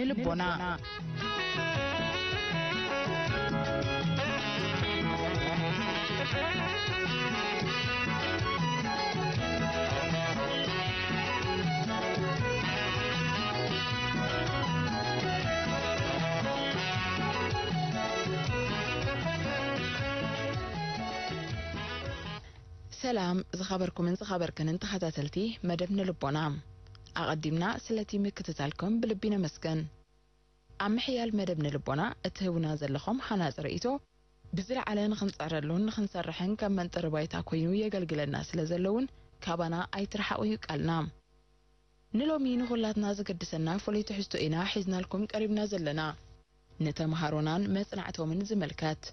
ልቦና። ሰላም ዝኸበርኩምን ዝኸበርክንን ተኸታተልቲ መደብ ንልቦና፣ ኣቐዲምና ስለቲ ምክትታልኩም ብልቢ ነመስግን። ኣብ ምሕያል መደብ ንልቦና እትህቡና ዘለኹም ሃናጺ ርእይቶ ብዝለዓለ ንኽንጸረሉን ንኽንሰርሕን ከም መንጠሪ ባይታ ኮይኑ የገልግለና ስለ ዘለውን ካባና ኣይትርሓቑ እዩ ቃልና። ንሎሚ ንኹላትና ዘገድሰና ፍሉይ ትሕዝቶ ኢና ሒዝናልኩም ቀሪብና ዘለና። ንተምሃሮናን መጽናዕቶምን ዝምልከት።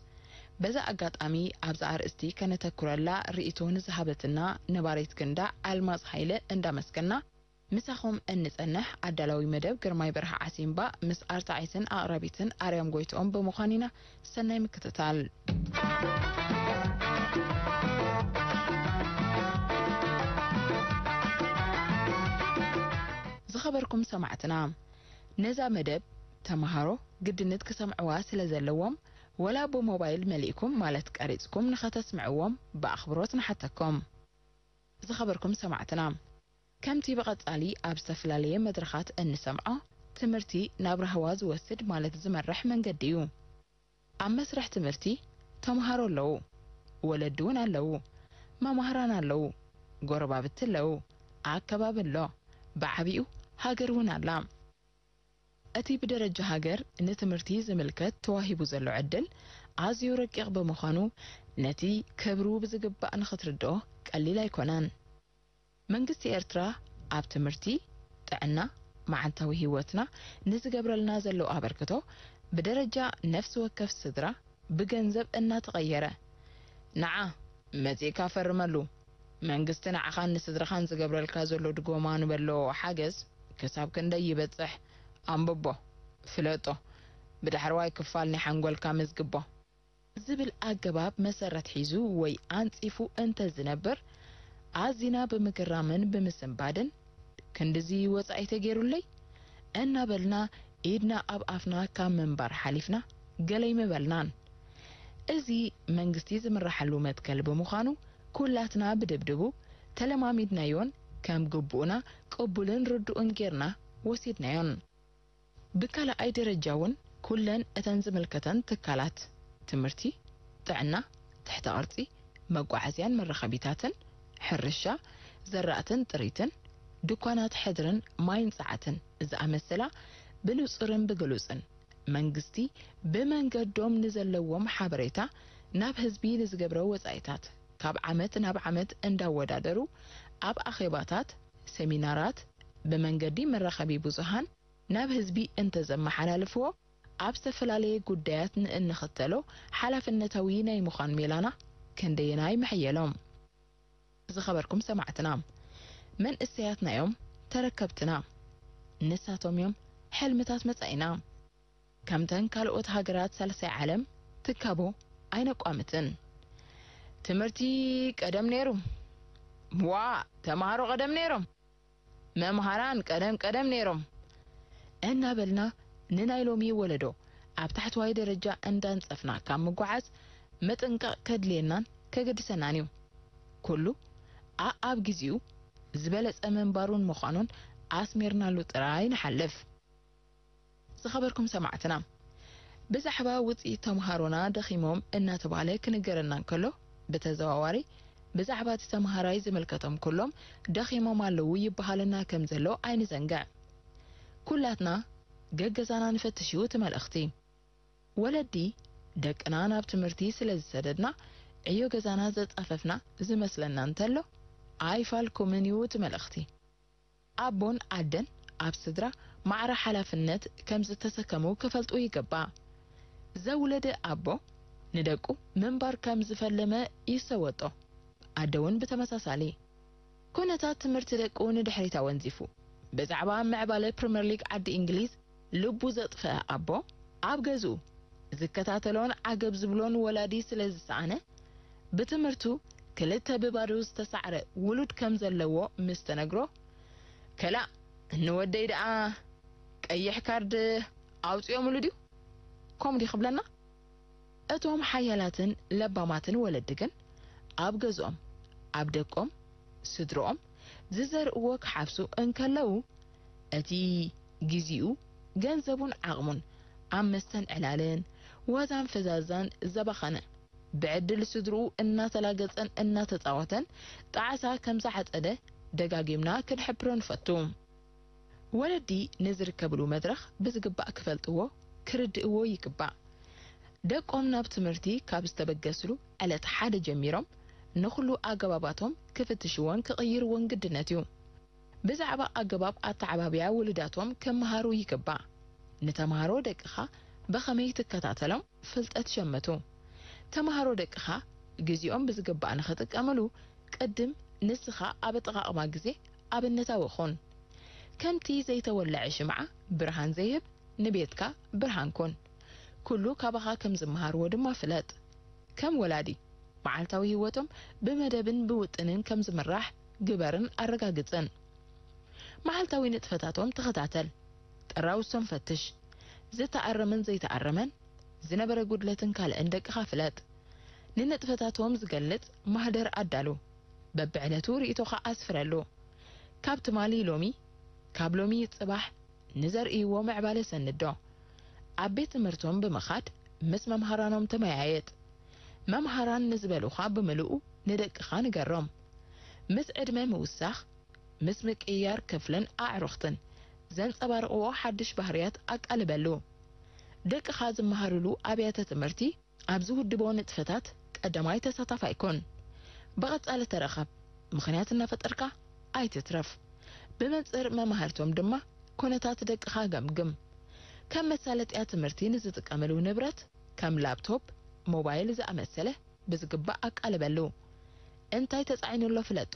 በዚ ኣጋጣሚ ኣብዛ ኣርእስቲ ከነተኩረላ ርእይቶ ንዝሃበትና ነባሪት ክንዳ ኣልማዝ ሃይለ እንዳመስገና፣ ምሳኹም እንጸንሕ ኣዳላዊ መደብ ግርማይ በርሃ ዓሲምባ ምስ ኣርታዒትን ኣቕራቢትን ኣርያም ጎይትኦም ብምዃን ኢና። ሰናይ ምክትታል። ዝኸበርኩም ሰማዕትና፣ ነዛ መደብ ተምሃሮ ግድነት ክሰምዕዋ ስለ ዘለዎም፣ ወላ ብሞባይል መሊእኩም ማለት ቀሪጽኩም ንኸተስምዕዎም ብኣኽብሮት ንሓተኩም። ዝኸበርኩም ሰማዕትና፣ ከምቲ ብቐጻሊ ኣብ ዝተፈላለየ መድረኻት እንሰምዖ፣ ትምህርቲ ናብ ራህዋ ዝወስድ ማለት ዝመርሕ መንገዲ እዩ። ኣብ መስርሕ ትምህርቲ ተምሃሮ ኣለዉ፣ ወለዲ እውን ኣለዉ፣ መማህራን ኣለዉ፣ ጎረባብቲ ኣለዉ፣ ኣከባቢ ኣሎ፣ ብዓቢኡ ሃገር እውን ኣላ። እቲ ብደረጃ ሃገር ንትምህርቲ ዝምልከት ተዋሂቡ ዘሎ ዕድል ኣዝዩ ረቂቕ ብምዃኑ፣ ነቲ ክብሩ ብዝግባእ ንኽትርድኦ ቀሊል ኣይኮነን። መንግስቲ ኤርትራ ኣብ ትምህርቲ፣ ጥዕና፣ መዓልታዊ ህይወትና ንዝገብረልና ዘሎ ኣበርክቶ ብደረጃ ነፍሲ ወከፍ ስድራ ብገንዘብ እናተቐየረ፣ ንዓ መጺእካ ፈርመሉ፣ መንግስቲ ንዓኻን ንስድራኻን ዝገብረልካ ዘሎ ድጎማ ንበሎ ሓገዝ ክሳብ ክንደይ ይበጽሕ ኣንብቦ፣ ፍለጦ፣ ብዳሕረዋይ ክፋል ናይ ሓንጎልካ መዝግቦ። ዝብል ኣገባብ መሰረት ሒዙ ወይ ኣንጺፉ እንተ ዝነብር፣ ኣዚና ብምግራምን ብምስንባድን፣ "ክንድዚ ወጻኢ ተገይሩለይ?" እናበልና ኢድና ኣብ ኣፍና ካብ ምንባር ሓሊፍና ገለ ኣይምበልናን። እዚ መንግስቲ ዝምረሓሉ መትከል ብምዃኑ፣ ኩላትና ብድብድቡ ተለማሚድናዮን ከም ግቡእና ቅቡልን ርዱእን ጌርና ወሲድናዮን። ብካልኣይ ደረጃ እውን ኩለን እተን ዝምልከተን ትካላት ትምህርቲ፣ ጥዕና፣ ትሕተ ቅርጺ፣ መጓዓዝያን መራኸቢታትን፣ ሕርሻ፣ ዘራእትን ጥሪትን፣ ድኳናት ሕድርን ማይን ጸዓትን ዝኣመሰላ ብንጹርን ብግሉጽን መንግስቲ ብመንገዶም ንዘለዎም ሓበሬታ ናብ ህዝቢ ንዝገብሮ ወጻኢታት ካብ ዓመት ናብ ዓመት እንዳወዳደሩ ኣብ ኣኼባታት፣ ሰሚናራት፣ ብመንገዲ መራኸቢ ብዙሃን ናብ ህዝቢ እንተዘመሓላልፍዎ፣ ኣብ ዝተፈላለየ ጉዳያት ንእንኽተሎ ሓላፍነታዊ ናይ ምዃን ሜላና ክንደየናይ ምሕየሎም። ዝኸበርኩም ሰማዕትና፣ መንእሰያትና እዮም ተረከብትና። ንሳቶም እዮም ሕልምታት መጻኢና። ከምተን ካልኦት ሃገራት ሳልሳይ ዓለም ትካቦ ኣይነቋምትን። ትምህርቲ ቀደም ነይሩ። ዋ፣ ተምሃሮ ቀደም ነይሮም። መምሃራን ቀደም ቀደም ነይሮም። እናበልና ንናይ ሎሚ ወለዶ ኣብ ታሕተዋይ ደረጃ እንዳንጸፍና ካብ ምጓዓዝ ምጥንቃቕ ከድልየናን ከገድሰናን እዩ። ኩሉ ኣኣብ ግዜኡ ዝበለጸ ምንባሩን ምዃኑን ኣስሚርናሉ ጥራይ ንሓልፍ። ዝኸበርኩም ሰማዕትና፣ ብዛዕባ ውጽኢት ተምሃሮና ደኺሞም እናተባህለ ክንገረና እንከሎ፣ ብተዘዋዋሪ ብዛዕባ እቲ ተምሃራይ ዝምልከቶም ኩሎም ደኺሞም ኣለዉ ይበሃለና ከም ዘሎ ኣይንዘንግዕ። ኩላትና ገገዛና ንፈትሽ እዩ እቲ መልእኽቲ። ወለዲ ደቅና ናብ ትምህርቲ ስለ ዝሰደድና፣ ዕዮ ገዛና ዘጻፈፍና ዝመስለና እንተሎ፣ ኣይፋልኩምን እዩ እቲ መልእኽቲ። ኣቦን ኣደን ኣብ ስድራ ማዕረ ሓላፍነት ከም ዝተሰከሙ ክፈልጡ ይግባእ። ዘውለደ ኣቦ ንደቁ ምንባር ከም ዝፈለመ ይሰወጦ። ኣደ እውን ብተመሳሳሊ። ኩነታት ትምህርቲ ደቁ ንድሕሪት ኣወንዚፉ፣ ብዛዕባ ምዕባለ ፕሪምየር ሊግ ዓዲ እንግሊዝ ልቡ ዘጥፈአ ኣቦ፣ ኣብ ገዝኡ ዝከታተሎን ዓገብ ዝብሎን ወላዲ ስለ ዝሰኣነ፣ ብትምህርቱ ክልተ ብባዶ ዝተሳዕረ ውሉድ ከም ዘለዎ ምስ ተነግሮ፣ "ከላእ ንወደይ ደኣ ቀይሕ ካርድ ኣውጺኦምሉ ድዩ? ከምኡ ድዩ ክብለና? እቶም ሓያላትን ለባማትን ወለዲ ግን ኣብ ገዝኦም፣ ኣብ ደቆም፣ ስድርኦም ዝዘርእዎ ክሓፍሱ እንከለዉ፣ እቲ ግዜኡ፣ ገንዘቡን ዓቕሙን ኣብ መስተን ዕላልን ዋዛን ፈዛዛን ዘባኸነ፣ ብዕድል ስድርኡ እናተላገጸን እናተጻወተን ጣዕሳ ከም ዝዓጸደ ደጋጊምና ክንሕብሮ ንፈቱ። ወለዲ ንዝርከብሉ መድረኽ ብዝግባእ ክፈልጥዎ፣ ክርድእዎ ይግባእ። ደቆም ናብ ትምህርቲ ካብ ዝተበገስሉ ዕለት ሓደ ጀሚሮም ንኹሉ ኣገባባቶም ክፍትሽዎን ክቕይርዎን ግድነት እዩ። ብዛዕባ ኣገባብ ኣተዓባብያ ውሉዳቶም ክመሃሩ ይግባእ። ንተምሃሮ ደቅኻ ብኸመይ ትከታተሎም ፍልጠት ሸምቱ። ተምሃሮ ደቅኻ ግዜኦም ብዝግባእ ንኽጥቀምሉ ቅድም ንስኻ ኣብ ኣጠቓቕማ ግዜ ኣብነታዊ ኹን። ከምቲ ዘይተወልዐ ሽምዓ ብርሃን ዘይህብ ንቤትካ ብርሃን ኩን። ኩሉ ካባኻ ከም ዝመሃርዎ ድማ ፍለጥ። ከም ወላዲ መዓልታዊ ህይወቶም ብመደብን ብውጥንን ከም ዝምራሕ ግበርን ኣረጋግጽን። መዓልታዊ ንጥፈታቶም ተኸታተል። ጠራውሶም ፈትሽ። ዝተኣረመን ዘይተኣረመን፣ ዝነበረ ጉድለትን ካልእን ደቅኻ ፍለጥ። ንንጥፈታቶም ዝገልጽ ማህደር ኣዳሉ። በብዕለቱ ርእይቶኻ ኣስፍረሉ። ካብ ትማሊ ሎሚ፣ ካብ ሎሚ ጽባሕ ንዘርእይዎ ምዕባለ ሰንዶ። ኣብ ቤት ትምህርቶም ብምኻድ ምስ መምሃራኖም ተመያየጥ። መምሃራን ንዝበሉኻ ብምልኡ ንደቅኻ ንገሮም። ምስ ዕድመ ምውሳኽ፣ ምስ ምቅይያር ክፍልን ኣዕሩኽትን ዘንጸባርቕዎ ሓድሽ ባህርያት ኣቃልበሉ። ደቅኻ ዝመሃሩሉ ኣብያተ ትምህርቲ ኣብ ዝውድቦ ንጥፈታት ቀዳማይ ተሳታፋይ ኩን። ብቐጻሊ ተረኸብ፣ ምኽንያት እናፈጠርካ ኣይትትረፍ። ብመንጽር መማህርቶም ድማ ኩነታት ደቅኻ ገምግም። ከም መሳለጥያ ትምህርቲ ንዝጥቀምሉ ንብረት ከም ላፕቶፕ፣ ሞባይል ዝኣመሰለ ብዝግባእ ኣቃልበሉ። እንታይ ተጻዒኑ ኣሎ ፍለጦ።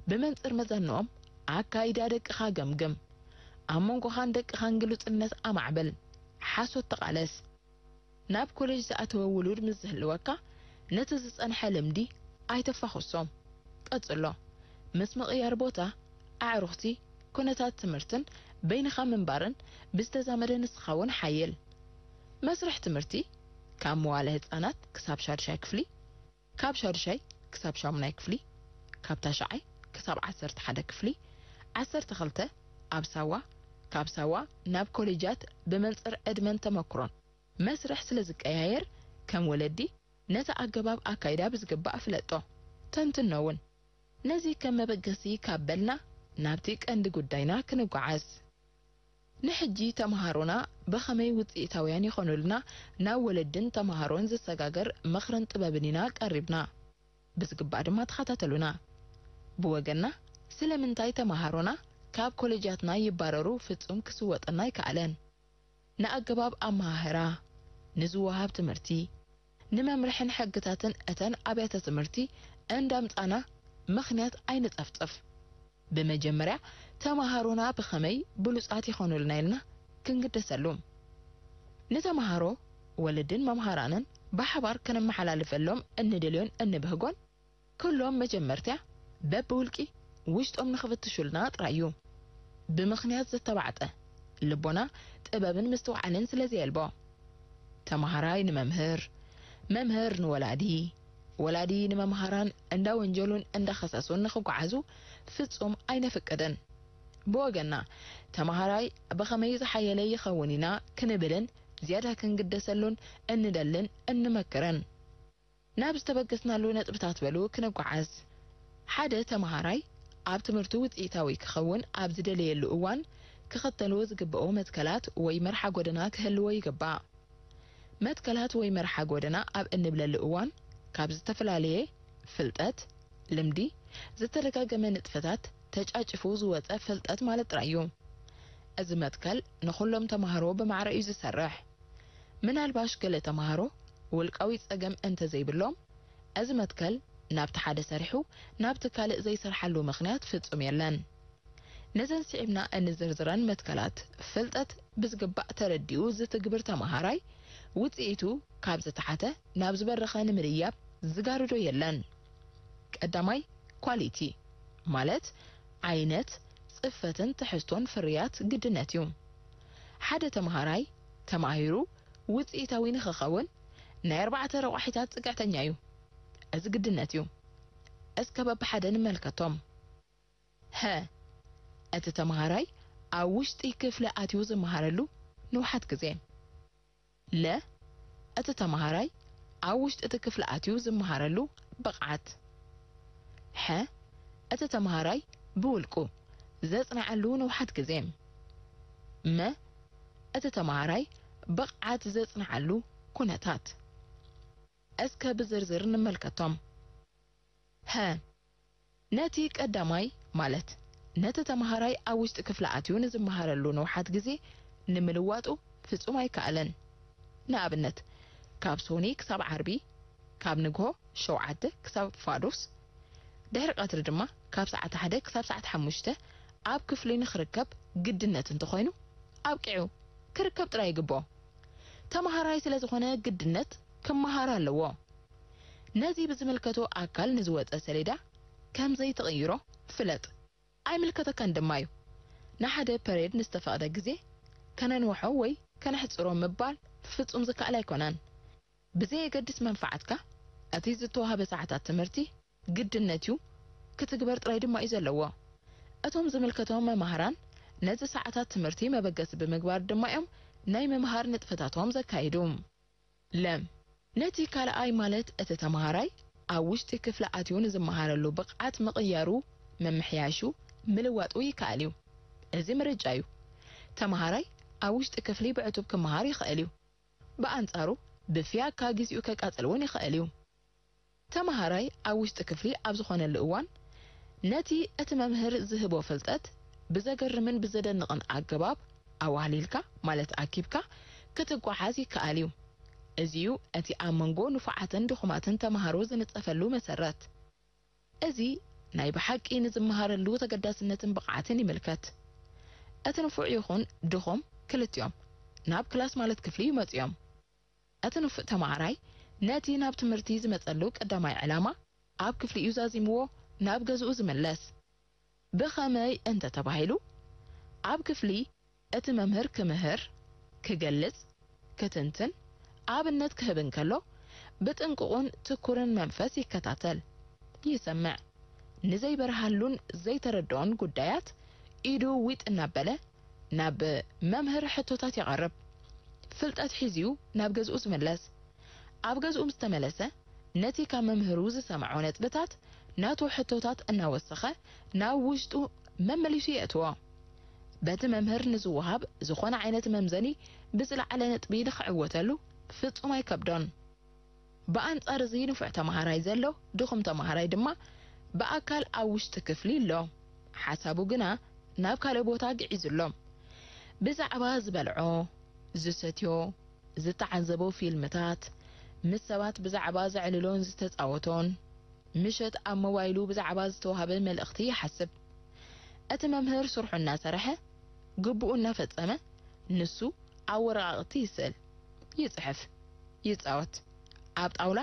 ብመንጽር መዛንኦም ኣካይዳ ደቅኻ ገምግም። ኣብ መንጎኻን ደቅኻን ግሉጽነት ኣማዕብል። ሓሶት ተቓለስ። ናብ ኮሌጅ ዝኣተወ ውሉድ ምስ ዝህልወካ፣ ነቲ ዝጸንሐ ልምዲ ኣይተፋኹሶ። ቀጽሎ። ምስ ምቕያር ቦታ፣ ኣዕሩኽቲ፣ ኩነታት ትምህርትን በይንኻ ምንባርን ብዝተዛመደ ንስኻ እውን ሓይል። መስርሕ ትምህርቲ፣ ካብ መዋለ ህጻናት ክሳብ ሻድሻይ ክፍሊ፣ ካብ ሻድሻይ ክሳብ ሻሙናይ ክፍሊ፣ ካብ ታሽዓይ ክሳብ ዓሰርተ ሓደ ክፍሊ፣ ዓሰርተ ክልተ ኣብ ሳዋ፣ ካብ ሳዋ ናብ ኮሌጃት ብመንጽር ዕድመን ተመክሮን መስርሕ ስለ ዝቀያየር፣ ከም ወለዲ ነቲ ኣገባብ ኣካይዳ ብዝግባእ ፍለጦ፣ ተንትኖ እውን። ነዚ ከም መበገሲ ካብ በልና ናብቲ ቀንዲ ጉዳይና ክንጓዓዝ። ንሕጂ ተምሃሮና ብኸመይ ውጽኢታውያን ይኾኑልና ናብ ወለድን ተምሃሮን ዝሰጋገር ምኽርን ጥበብን ኢና ቀሪብና። ብዝግባእ ድማ ተኸታተሉና። ብወገንና ስለምንታይ ተምሃሮና ካብ ኮሌጃትና ይባረሩ ፍጹም ክስወጠና ኣይከኣለን። ንኣገባብ ኣመሃህራ፣ ንዝወሃብ ትምህርቲ፣ ንመምርሕን ሕግታትን እተን ኣብያተ ትምህርቲ እንዳምጻና ምኽንያት ኣይንጸፍጽፍ። ብመጀመርያ ተምሃሮና ብኸመይ ብሉጻት ይኾኑልና ኢልና ክንግደሰሉ። ንተምሃሮ፣ ወለድን መምሃራንን ብሓባር ከነመሓላልፈሎም እንደልዮን እንብህጎን ኩሎም መጀመርትያ በብውልቂ ውሽጦም ንኽፍትሹልና ጥራይ እዩ። ብምኽንያት ዝተባዕጠ ልቦና ጥበብን ምስትውዓልን ስለ ዘየልቦ። ተምሃራይ ንመምህር፣ መምህር ንወላዲ፣ ወላዲ ንመምሃራን እንዳ ወንጀሉን እንዳ ኸሰሱን ንኽጓዓዙ ፍጹም ኣይነፍቅድን። ብወገና ተምሃራይ ብኸመይ ዝሓየለ ይኸውን ኢና ክንብልን ዝያዳ ክንግደሰሉን እንደልን እንመክርን። ናብ ዝተበገስናሉ ነጥብታት በሉ ክንጓዓዝ። ሓደ ተምሃራይ ኣብ ትምህርቱ ውጽኢታዊ ክኸውን ኣብ ዝደለየሉ እዋን ክኽተልዎ ዝግብኦ መትከላት ወይ መርሓ ጎደና ክህልዎ ይግባእ። መትከላት ወይ መርሓ ጎደና ኣብ እንብለሉ እዋን ካብ ዝተፈላለየ ፍልጠት፣ ልምዲ፣ ዝተደጋገመ ንጥፈታት ተጫጭፉ ዝወጸ ፍልጠት ማለት ጥራይ እዩ። እዚ መትከል ንኹሎም ተምሃሮ ብማዕረ እዩ ዝሰርሕ። ምናልባሽ ገለ ተምሃሮ ውልቃዊ ጸገም እንተዘይብሎም፣ እዚ መትከል ናብቲ ሓደ ሰሪሑ ናብቲ ካልእ ዘይሰርሓሉ ምኽንያት ፍጹም የለን። ነዘን ስዒብና እንዝርዝረን መትከላት ፍልጠት ብዝግባእ ተረዲኡ ዝትግብር ተምሃራይ፣ ውጽኢቱ ካብ ዝተሓተ ናብ ዝበረኸ ንምድያብ ዝጋርዶ የለን። ቀዳማይ፣ ኳሊቲ ማለት ዓይነት፣ ጽፈትን ትሕዝቶን ፍርያት ግድነት እዩ። ሓደ ተምሃራይ ተማሂሩ ውፅኢታዊ ንኽኸውን ናይ ኣርባዕተ ረቋሒታት ፅግዕተኛ እዩ። እዚ ግድነት እዩ። እስከ በብሓደ ንመልከቶም። ሀ፣ እቲ ተምሃራይ ኣብ ውሽጢ ክፍሊ ኣትዩ ዝመሃረሉ ንውሓት ግዜ። ለ፣ እቲ ተምሃራይ ኣብ ውሽጢ እቲ ክፍሊ ኣትዩ ዝመሃረሉ ብቕዓት። ሐ፣ እቲ ተምሃራይ ብውልቁ ዘጽንዓሉ ንውሓት ግዜ። መ፣ እቲ ተምሃራይ ብቕዓት ዘጽንዓሉ ኩነታት። እስከ ብዝርዝር ንመልከቶም። ሀ፣ ነቲ ቀዳማይ ማለት ነቲ ተምሃራይ ኣብ ውሽጢ ክፍሊ ኣትዩ ንዝመሃረሉ ንውሓት ግዜ ንምልዋጡ ፍጹም ኣይከኣለን። ንኣብነት፣ ካብ ሶኒ ክሳብ ዓርቢ፣ ካብ ንግሆ ሸውዓተ ክሳብ ፋዱስ፣ ድሕሪ ቀትሪ ድማ ካብ ሰዓት ሓደ ክሳብ ሰዓት ሓሙሽተ ኣብ ክፍሊ ንኽርከብ ግድነት እንተኾይኑ፣ ኣብቂዑ ክርከብ ጥራይ ይግብኦ። ተምሃራይ ስለ ዝኾነ ግድነት ክመሃር ኣለዎ። ነዚ ብዝምልከቶ ኣካል ንዝወጸ ሰሌዳ ከም ዘይትቕይሮ ፍለጥ። ኣይምልከተካን ድማ እዩ። ንሓደ ፐሬድ ንዝተፈቕደ ግዜ ከነንውሖ ወይ ከነሕጽሮ ምባል ፍጹም ዝከኣል ኣይኮነን። ብዘየገድስ መንፋዓትካ፣ እቲ ዝተዋህበ ሰዓታት ትምህርቲ ግድነት እዩ፣ ክትግበር ጥራይ ድማ እዩ ዘለዎ። እቶም ዝምልከቶም መማህራን ነዚ ሰዓታት ትምህርቲ መበገሲ ብምግባር ድማ እዮም ናይ ምምሃር ንጥፈታቶም ዘካይዱ። ለም፣ ነቲ ካልኣይ ማለት እቲ ተምሃራይ ኣብ ውሽጢ ክፍሊ ኣትዩ ንዝመሃረሉ ብቕዓት ምቕያሩ፣ ምምሕያሹ፣ ምልዋጡ ይከኣል እዩ። እዚ ምርጫ እዩ። ተምሃራይ ኣብ ውሽጢ ክፍሊ ብዕቱብ ክመሃር ይኽእል እዩ። ብኣንጻሩ ብፍያካ ግዜኡ ከቃጽል እውን ይኽእል እዩ። ተምሃራይ ኣብ ውሽጢ ክፍሊ ኣብ ዝኾነሉ እዋን ነቲ እቲ መምህር ዝህቦ ፍልጠት ብዘገርምን ብዘደንቕን ኣገባብ ኣዋህሊልካ ማለት ኣኪብካ ክትጓዓዝ ይከኣል እዩ። እዚ እዩ እቲ ኣብ መንጎ ንፉዓትን ድኹማትን ተምሃሮ ዝንጸፈሉ መሰረት። እዚ ናይ ብሓቂ ንዝመሃረሉ ተገዳስነትን ብቕዓትን ይምልከት። እቲ ንፉዕ ይኹን ድኹም ክልቲኦም ናብ ክላስ ማለት ክፍሊ ይመጹ እዮም። እቲ ንፉዕ ተማሃራይ ነቲ ናብ ትምህርቲ ዝመጸሉ ቀዳማይ ዕላማ ኣብ ክፍሊ እዩ ዛዚምዎ ናብ ገዝኡ ዝምለስ። ብኸመይ እንተ ተባሂሉ፣ ኣብ ክፍሊ እቲ መምህር ክምህር፣ ክገልጽ፣ ክትንትን፣ ኣብነት ክህብ እንከሎ፣ ብጥንቁቕን ትኩርን መንፈስ ይከታተል፣ ይሰምዕ። ንዘይበርሃሉን ዘይተረድኦን ጉዳያት ኢዱ ዊጥ እናበለ ናብ መምህር ሕቶታት የቐርብ። ፍልጠት ሒዙ ናብ ገዝኡ ዝምለስ። ኣብ ገዝኡ ምስ ተመለሰ፣ ነቲ ካብ መምህሩ ዝሰምዖ ነጥብታት ናቱ ሕቶታት እናወሰኸ ናብ ውሽጡ መመሊሱ የእትዎ። በቲ መምህር ንዝወሃብ ዝኾነ ዓይነት መምዘኒ ብዝለዓለ ነጥቢ ንኽዕወተሉ ፍጹም ኣይከብዶን። ብኣንጻር እዚ ንፉዕ ተማሃራይ ዘሎ ድኹም ተማሃራይ ድማ ብኣካል ኣብ ውሽጢ ክፍሊ ኣሎ። ሓሳቡ ግና ናብ ካልእ ቦታ ግዒዙ ኣሎ። ብዛዕባ ዝበልዖ፣ ዝሰትዮ፣ ዝተዓዘቦ ፊልምታት፣ ምስ ሰባት ብዛዕባ ዘዕልሎን ዝተጻወቶን፣ ምሸት ኣብ ሞባይሉ ብዛዕባ ዝተዋህበ መልእኽቲ ይሓስብ። እቲ መምህር ስርሑ እናሰርሐ፣ ግቡኡ እናፈጸመ፣ ንሱ ኣብ ወረቓቕቲ ይስእል፣ ይጽሕፍ፣ ይጻወት፣ ኣብ ጣውላ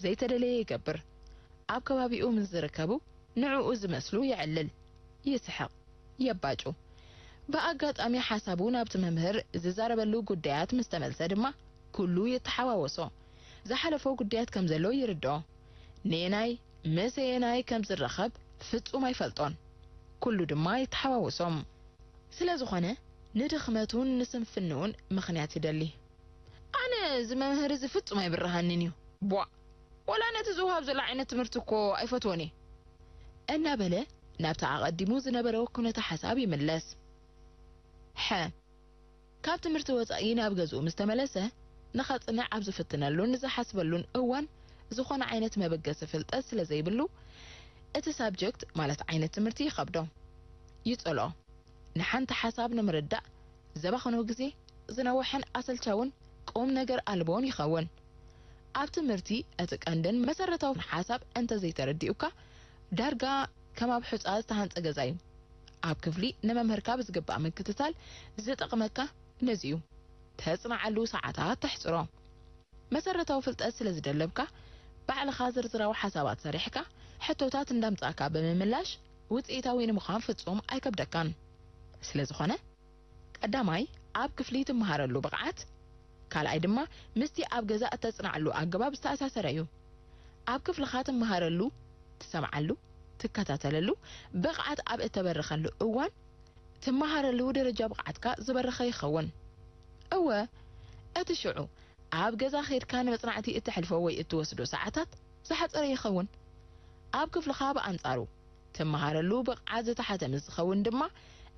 ዘይተደለየ ይገብር። ኣብ ከባቢኡ ምስ ዝርከቡ ንዕኡ ዝመስሉ የዕልል፣ ይስሕቕ፣ የባጩ። ብኣጋጣሚ ሓሳቡ ናብቲ መምህር ዝዛረበሉ ጉዳያት ምስ ተመልሰ ድማ ኩሉ ይተሓዋወሶ። ዝሓለፎ ጉዳያት ከም ዘሎ ይርድኦ። ነየናይ ምስ ኣየናይ ከም ዝራኸብ ፍጹም ኣይፈልጦን። ኩሉ ድማ ይተሓዋወሶም። ስለ ዝኾነ ንድኽመቱን ንስንፍንኡን ምኽንያት ይደሊ። ኣነ እዚ መምህር እዚ ፍጹም ኣይብርሃንን እዩ። ቧእ! ወላ ነቲ ዝወሃብ ዘሎ ዓይነት ትምህርቲ እኮ ኣይፈትዎን እየ። እናበለ ናብቲ ኣቐዲሙ ዝነበረ ኩነተ ሓሳብ ይምለስ። ሐ፣ ካብ ትምህርቲ ወጻኢ ናብ ገዝኡ ምስ ተመለሰ፣ ንኸጽንዕ ኣብ ዝፍትነሉን ዝሓስበሉን እዋን፣ ዝኾነ ዓይነት መበገሲ ፍልጠት ስለ ዘይብሉ፣ እቲ ሳብጀክት ማለት ዓይነት ትምህርቲ ይኸብዶ፣ ይጸልኦ። ንሓንቲ ሓሳብ ንምርዳእ ዘባኸኖ ግዜ ዝነውሐን ኣሰልቻውን ቁም ነገር ኣልቦን ይኸውን። ኣብ ትምህርቲ እቲ ቀንድን መሰረታውን ሓሳብ እንተ ዘይተረዲኡካ፣ ዳርጋ ከም ኣብ ሑጻ ዝተሃንጸ ገዛ እዩ። ኣብ ክፍሊ ንመምህርካ ብዝግባእ ምክትታል ዝጠቕመካ ነዚ እዩ። ተጽንዓሉ ሰዓታት ተሕጽሮ። መሰረታዊ ፍልጠት ስለ ዝደለብካ፣ ባዕልኻ ዝርዝራዊ ሓሳባት ሰሪሕካ፣ ሕቶታት እንዳምጻእካ ብምምላሽ ውጽኢታዊ ንምዃን ፍጹም ኣይከብደካን። ስለ ዝኾነ፣ ቀዳማይ ኣብ ክፍሊ ትመሃረሉ ብቕዓት፣ ካልኣይ ድማ ምስቲ ኣብ ገዛ እተጽንዓሉ ኣገባብ ዝተኣሳሰረ እዩ። ኣብ ክፍልኻ ትመሃረሉ፣ ትሰምዓሉ፣ ትከታተለሉ ብቕዓት ኣብ እተበርኸሉ እዋን፣ ትመሃረሉ ደረጃ ብቕዓትካ ዝበረኸ ይኸውን። እወ፣ እቲ ሽዑ ኣብ ገዛ ኸይድካ ንመጽናዕቲ እተሕልፎ ወይ እትወስዶ ሰዓታት ዝሓጸረ ይኸውን። ኣብ ክፍልኻ ብኣንጻሩ ትመሃረሉ ብቕዓት ዝተሓተ ምስ ዝኸውን ድማ፣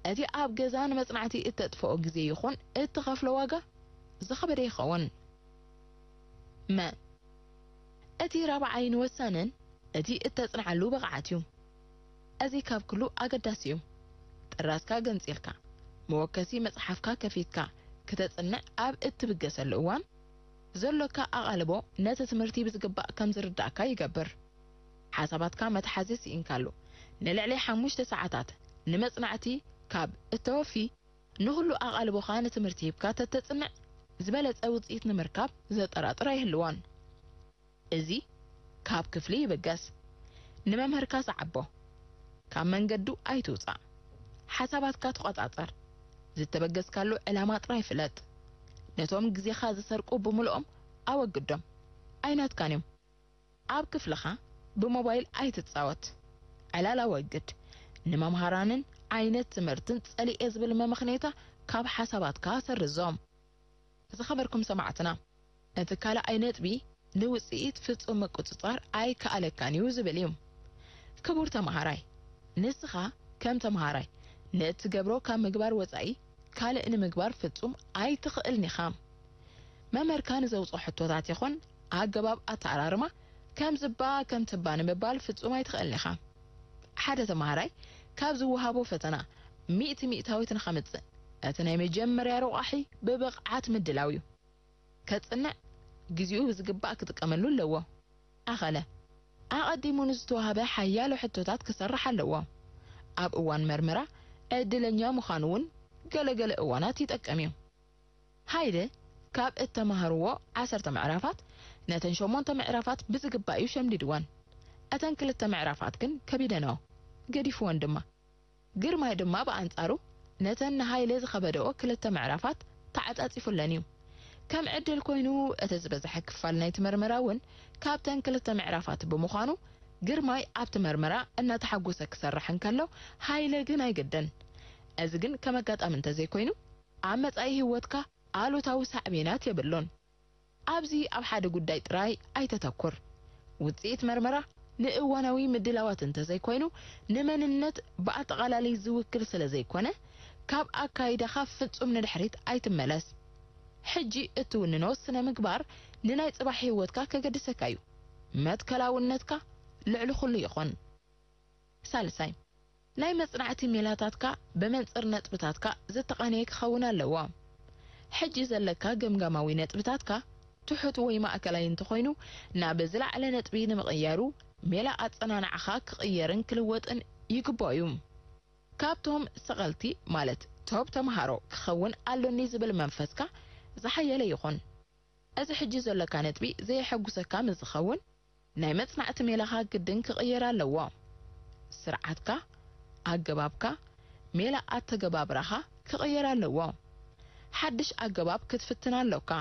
እቲ ኣብ ገዛ ንመጽናዕቲ እተጥፍኦ ግዜ ይኹን እትኸፍሎ ዋጋ ዝኸበደ ይኸውን። መ፣ እቲ ራብዓይን ወሳንን እቲ እተጽንዓሉ ብቕዓት እዩ። እዚ ካብ ኩሉ ኣገዳሲ እዩ። ጥራዝካ ገንጺልካ፣ መወከሲ መጽሓፍካ ከፊትካ ክተጽንዕ ኣብ እትብገሰሉ እዋን፣ ዘሎካ ኣቓልቦ ነቲ ትምህርቲ ብዝግባእ ከም ዝርዳእካ ይገብር። ሓሳባትካ መትሓዚ ስኢንካሉ ንልዕሊ ሓሙሽተ ሰዓታት ንመጽናዕቲ ካብ እተወፊ፣ ንኹሉ ኣቓልቦኻ ንትምህርቲ ሂብካ ተተጽንዕ፣ ዝበለጸ ውጽኢት ንምርካብ ዘጠራጥር ኣይህልዎን። እዚ ካብ ክፍሊ ይብገስ። ንመምህርካ ሰዓቦ። ካብ መንገዱ ኣይትውጻእ። ሓሳባትካ ተቖጻጸር። ዝተበገስካሉ ዕላማ ጥራይ ፍለጥ። ነቶም ግዜኻ ዝሰርቁ ብምልኦም ኣወግዶም። ኣይናትካን እዮም። ኣብ ክፍልኻ ብሞባይል ኣይትጻወት። ዕላል ኣወግድ። ንመምሃራንን ዓይነት ትምህርትን ጸሊኤ ዝብል መመኽነይታ ካብ ሓሳባትካ ሰርዞም። ዝኸበርኩም ሰማዕትና፣ እቲ ካልኣይ ነጥቢ ንውጽኢት ፍጹም ምቁጽጻር ኣይከኣለካን እዩ ዝብል እዩ። ክቡር ተመሃራይ፣ ንስኻ ከም ተመሃራይ ንእትገብሮ ካብ ምግባር ወጻኢ ካልእ ንምግባር ፍጹም ኣይትኽእልን ኢኻ። መምህርካ ንዘውጽኦ ሕቶታት ይኹን ኣገባብ ኣተኣራርማ ከም ዝባ ከም ትባ ንምባል ፍጹም ኣይትኽእልን ኢኻ። ሓደ ተመሃራይ ካብ ዝወሃቦ ፈተና ሚእቲ ሚእታዊት ንኸምጽእ፣ እቲ ናይ መጀመርያ ረቋሒ ብብቕዓት ምድላው እዩ። ከጽንዕ ግዜኡ ብዝግባእ ክጥቀመሉ ኣለዎ። ኣኸለ፣ ኣቐዲሙ ንዝተዋህበ ሓያሎ ሕቶታት ክሰርሕ ኣለዎ። ኣብ እዋን መርመራ ዕድለኛ ምዃኑ እውን ገለ ገለ እዋናት ይጠቅም እዩ። ሃይለ ካብ እተማህርዎ ዓሰርተ ምዕራፋት ነተን ሸሞንተ ምዕራፋት ብዝግባእ እዩ ሸምዲድወን። እተን ክልተ ምዕራፋት ግን ከቢደንኦ፣ ገዲፍወን ድማ። ግርማይ ድማ ብኣንጻሩ ነተን ንሃይለ ዝኸበደኦ ክልተ ምዕራፋት ተዓጻጺፉለን እዩ። ከም ዕድል ኮይኑ፣ እቲ ዝበዝሐ ክፋል ናይቲ መርመራ እውን ካብተን ክልተ ምዕራፋት ብምዃኑ፣ ግርማይ ኣብቲ መርመራ እናተሓጎሰ ክሰርሕ እንከሎ፣ ሃይለ ግን ኣይግድን። እዚ ግን ከም ኣጋጣሚ እንተዘይኮይኑ፣ ኣብ መጻኢ ህይወትካ ኣሉታዊ ሳዕቤናት የብሉን። ኣብዚ ኣብ ሓደ ጉዳይ ጥራይ ኣይተተኩር። ውጽኢት መርመራ ንእዋናዊ ምድላዋት እንተዘይኮይኑ፣ ንመንነት ብኣጠቓላሊ ዝውክል ስለ ዘይኮነ፣ ካብ ኣካይዳኻ ፍጹም ንድሕሪት ኣይትመለስ። ሕጂ እትውንኖ ስነ ምግባር ንናይ ጽባሕ ህይወትካ ከገድሰካ እዩ። መትከላውነትካ ልዕሊ ኩሉ ይኹን። ሳልሳይ፣ ናይ መጽናዕቲ ሜላታትካ ብመንጽር ነጥብታትካ ዝተቓነየ ክኸውን ኣለዎ። ሕጂ ዘለካ ገምጋማዊ ነጥብታትካ ትሑት ወይ ማእከላይ እንተኾይኑ፣ ናብ ዝለዓለ ነጥቢ ንምቕያሩ፣ ሜላ ኣጸናንዓኻ ክቕየርን ክልወጥን ይግባእ እዩ። ካብቶም ሰቐልቲ፣ ማለት ቶፕ ተምሃሮ ክኸውን ኣሎኒ ዝብል መንፈስካ ዝሓየለ ይኹን። እዚ ሕጂ ዘሎካ ነጥቢ ዘየሐጉሰካ ምስ ዝኸውን፣ ናይ መጽናዕቲ ሜላኻ ግድን ክቕየር ኣለዎ። ስርዓትካ፣ ኣገባብካ፣ ሜላ ኣተገባብራኻ ክቕየር ኣለዎ። ሓድሽ ኣገባብ ክትፍትን ኣሎካ።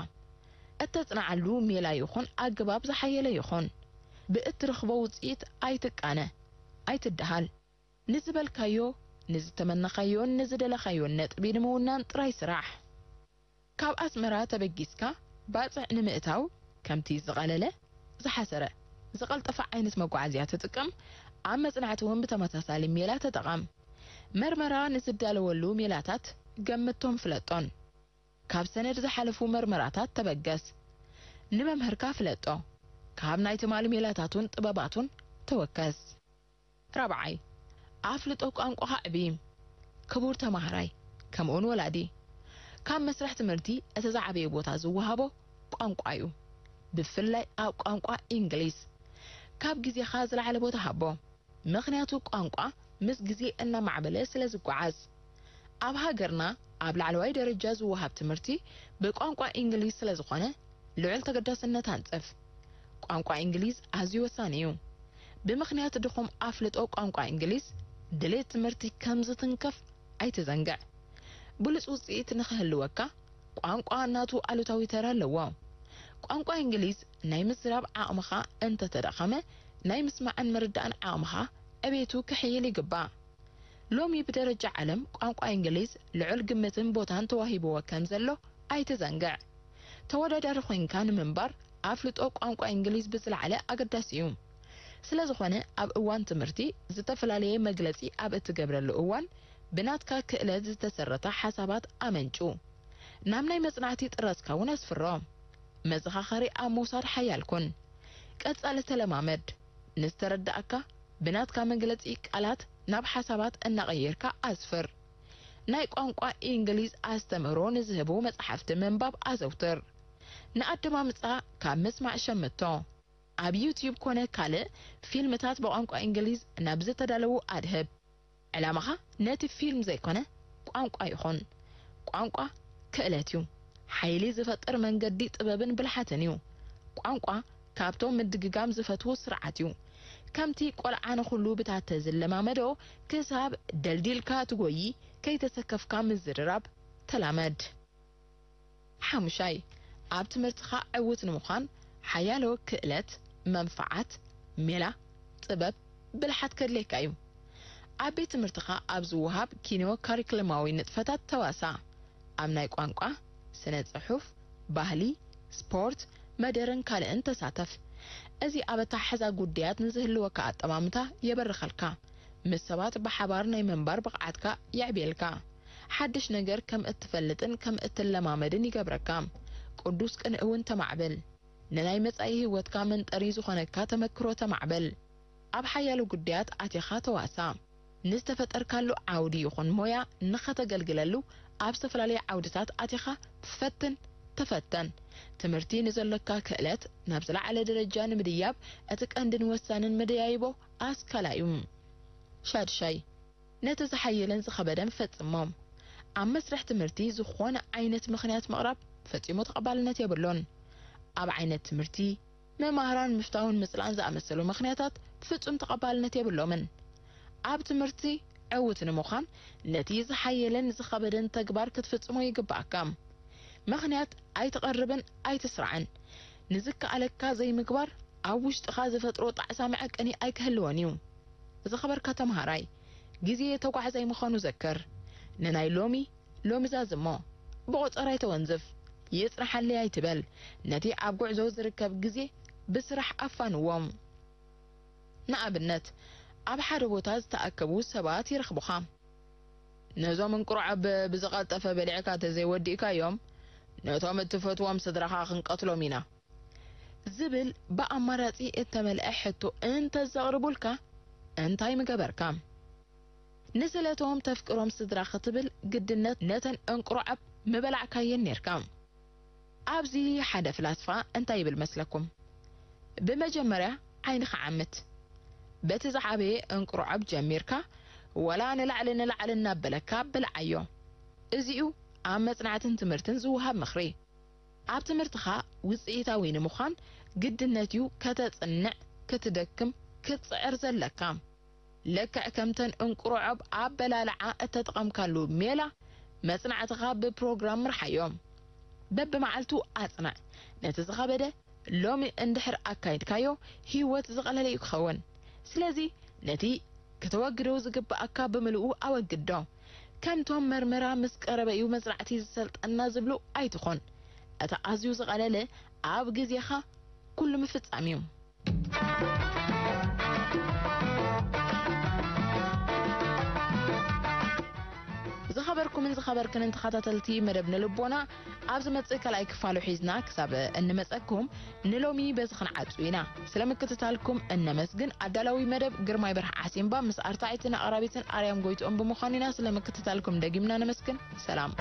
እተጽንዓሉ ሜላ ይኹን ኣገባብ ዝሓየለ ይኹን፣ ብእትረኽቦ ውጽኢት ኣይትቃነ፣ ኣይትደሃል። ንዝበልካዮ፣ ንዝተመነኻዮን ንዝደለኻዮን ነጥቢ ንምውናን ጥራይ ስራሕ። ካብ ኣስመራ ተበጊስካ ባጽዕ ንምእታው፣ ከምቲ ዝቐለለ፣ ዝሓሰረ፣ ዝቐልጠፈ ዓይነት መጓዓዝያ ትጥቀም፣ ኣብ መጽናዕቲ እውን ብተመሳሳሊ ሜላ ተጠቐም። መርመራ ንዝዳለወሉ ሜላታት ገምቶን ፍለጦን። ካብ ሰነድ ዝሓለፉ መርመራታት ተበገስ። ንመምህርካ ፍለጦ። ካብ ናይ ትማሊ ሜላታቱን ጥበባቱን ተወከስ። ራብዓይ፣ ኣፍልጦ ቋንቋኻ ዕቢ። ክቡር ተማሃራይ፣ ከምኡውን ወላዲ፣ ካብ መስርሕ ትምህርቲ እቲ ዝዓበየ ቦታ ዝወሃቦ ቋንቋ እዩ። ብፍላይ ኣብ ቋንቋ እንግሊዝ ካብ ግዜኻ ዝለዓለ ቦታ ሃቦ። ምኽንያቱ ቋንቋ ምስ ግዜ እናማዕበለ ስለ ዝጓዓዝ። ኣብ ሃገርና ኣብ ላዕለዋይ ደረጃ ዝወሃብ ትምህርቲ ብቋንቋ እንግሊዝ ስለ ዝኾነ ልዑል ተገዳስነት ኣንጽፍ። ቋንቋ እንግሊዝ ኣዝዩ ወሳኒ እዩ። ብምኽንያት ድኹም ኣፍልጦ ቋንቋ እንግሊዝ ድሌት ትምህርቲ ከም ዝትንከፍ ኣይትዘንግዕ። ብሉጽ ውጽኢት ንኽህልወካ፣ ቋንቋ ናቱ ኣሉታዊ ተራ ኣለዎ። ቋንቋ እንግሊዝ ናይ ምዝራብ ዓቕምኻ እንተተዳኸመ፣ ናይ ምስማዕን ምርዳእን ዓቕምኻ ዕቤቱ ክሕይል ይግባእ። ሎሚ ብደረጃ ዓለም ቋንቋ እንግሊዝ ልዑል ግምትን ቦታን ተዋሂብዎ ከም ዘሎ ኣይትዘንግዕ። ተወዳዳሪ ኮይንካ ንምንባር ኣፍልጦ ቋንቋ እንግሊዝ ብዝለዓለ ኣገዳሲ እዩ። ስለ ዝኾነ ኣብ እዋን ትምህርቲ ዝተፈላለየ መግለጺ ኣብ እትገብረሉ እዋን ብናትካ ክእለት ዝተሰረተ ሓሳባት ኣመንጩ። ናብ ናይ መጽናዕቲ ጥረዝካ እውን ኣስፍሮ። መዘኻኸሪ ኣብ ምውሳድ ሓያል ኩን። ቀጻሊ ተለማመድ። ንዝተረዳእካ ብናትካ መግለጺ ቃላት ናብ ሓሳባት እናቐየርካ ኣስፍር። ናይ ቋንቋ እንግሊዝ ኣስተምህሮ ንዝህቡ መጻሕፍቲ ምንባብ ኣዘውትር። ንኣደማምጻ ካብ ምስማዕ ሸምቶ። ኣብ ዩትዩብ ኮነ ካልእ ፊልምታት ብቋንቋ እንግሊዝ ናብ ዝተዳለዉ ኣድህብ። ዕላማኻ ነቲ ፊልም ዘይኮነ ቋንቋ ይኹን። ቋንቋ ክእለት እዩ። ሓይሊ ዝፈጥር መንገዲ ጥበብን ብልሓትን እዩ። ቋንቋ ካብቶም ምድግጋም ዝፈትዉ ስርዓት እዩ። ከምቲ ቆልዓ ንኹሉ ብታተ ዝለማመዶ ክሳብ ደልዲልካ ትጎዪ ከይተሰከፍካ ምዝርራብ ተላመድ። ሓሙሻይ፣ ኣብ ትምህርትኻ ዕዉት ንምዃን ሓያሎ ክእለት፣ መንፈዓት፣ ሜላ፣ ጥበብ፣ ብልሓት ከድልየካ እዩ። ኣብ ቤት ትምህርትኻ ኣብ ዝወሃብ ኪኖ ካሪክለማዊ ንጥፈታት ተዋሳ። ኣብ ናይ ቋንቋ፣ ስነ ጽሑፍ፣ ባህሊ፣ ስፖርት፣ መደርን ካልእን ተሳተፍ። እዚ ኣብ ኣተሓሕዛ ጉዳያት ንዝህልወካ ኣጠማምታ የበርኸልካ። ምስ ሰባት ብሓባር ናይ ምንባር ብቕዓትካ የዕብየልካ። ሓድሽ ነገር ከም እትፈልጥን ከም እትለማመድን ይገብረካ። ቅዱስ ቅንእ እውን ተማዕብል። ንናይ መጻኢ ህይወትካ መንጠሪ ዝኾነካ ተመክሮ ተማዕብል። ኣብ ሓያሎ ጉዳያት ኣቲኻ ተዋሳ። ንዝተፈጠርካሉ ዓውዲ ይኹን ሞያ ንኸተገልግለሉ ኣብ ዝተፈላለየ ዓውድታት ኣቲኻ ፈትን ተፈተን። ትምህርቲ ንዘሎካ ክእለት ናብ ዝለዓለ ደረጃ ንምድያብ እቲ ቀንድን ወሳንን መደያይቦ ኣስካላ እዩ። ሻድሻይ፣ ነቲ ዝሓየለን ዝኸበደን ፈጽሞ። ኣብ መስርሕ ትምህርቲ ዝኾነ ዓይነት ምኽንያት ምቕራብ ፈጺሙ ተቐባልነት የብሉን። ኣብ ዓይነት ትምህርቲ፣ መማህራን ምፍታውን ምጽላን ዝኣመሰሉ ምኽንያታት ፍጹም ተቐባልነት የብሎምን። ኣብ ትምህርቲ ዕዉት ንምዃን ነቲ ዝሓየለን ዝኸበደን ተግባር ክትፍጽሞ ይግብኣካ። ምኽንያት ኣይትቐርብን ኣይትስራዕን። ንዝከኣለካ ዘይምግባር ኣብ ውሽጥኻ ዝፈጥሮ ጣዕሳ መዐቀኒ ኣይክህልዎን እዩ። ዝኸበርካ ተምሃራይ፣ ግዜ ተጓዓዛይ ምዃኑ ዘክር። ንናይ ሎሚ ሎሚ ዛዝሞ። ብቆጸራ ኣይተወንዝፍ። ይጽናሓለይ ኣይትበል። ነቲ ኣብ ጉዕዞ ዝርከብ ግዜ ብስራሕ ኣፋንዎ። ንኣብነት፣ ኣብ ሓደ ቦታ ዝተኣከቡ ሰባት ይረኽቡኻ። ነዞም እንቁርዖብ ብዝቐልጠፈ በሊዕካ ተዘይወዲእካዮም፣ ነቶም እትፈትዎም ስድራኻ ክንቀትሎም ኢና። ዝብል ብኣማራጺ እተመልአ ሕቶ እንተዘቕርቡልካ እንታይ ምገበርካ? ንስለቶም ተፍቅሮም ስድራ ክትብል ግድነት ነተን እንቁርዖብ ምበላዕካየን ኔርካ። ኣብዚ ሓደ ፍላስፋ እንታይ ይብል መስለኩም? ብመጀመርያ ዓይንኻ ዓምት። በቲ ዝዓበየ እንቁርዖብ ጀሚርካ፣ ወላ ንላዕሊ ንላዕሊ እናበለካ ብልዓዮ። እዚ'ዩ ኣብ መጽናዕትን ትምህርትን ዝወሃብ ምኽሪ። ኣብ ትምህርትኻ ውጽኢታዊ ንምዃን ግድነት እዩ ከተጽንዕ፣ ክትደክም፣ ክትጽዕር ዘለካ። ልክዕ ከምተን እንቁርዖብ ኣበላልዓ እተጠቐምካሉ ሜላ፣ መጽናዕትኻ ብፕሮግራም ምርሓዮ። በብመዓልቱ ኣጽንዕ። ነቲ ዝኸበደ ሎሚ እንድሕር ኣካይድካዮ፣ ህይወት ዝቐለለ እዩ ክኸውን። ስለዚ ነቲ ከተወግዶ ዝግብኣካ ብምልኡ ኣወግዶ። ከምቶም መርመራ ምስ ቀረበ እዩ መጽናዕቲ ዝሰልጠና ዝብሉ ኣይትኹን። እቲ ኣዝዩ ዝቐለለ ኣብ ግዜኻ ኩሉ ምፍጻም እዩ። ዝኸበርኩምን ዝኸበርክንን ተኸታተልቲ መደብ ንልቦና፣ ኣብ ዝመጽእ ካልኣይ ክፋሉ ሒዝና ክሳብ እንመጸኩም ንሎሚ በዚ ክንዓጹ ኢና። ስለ ምክትታልኩም እነመስግን። ኣዳላዊ መደብ ግርማይ በርሀ ዓሲምባ ምስ ኣርታዒትን ኣቕራቢትን ኣርያም ጎይትኦም ብምዃን ኢና። ስለ ምክትታልኩም ደጊምና ነመስግን። ሰላም።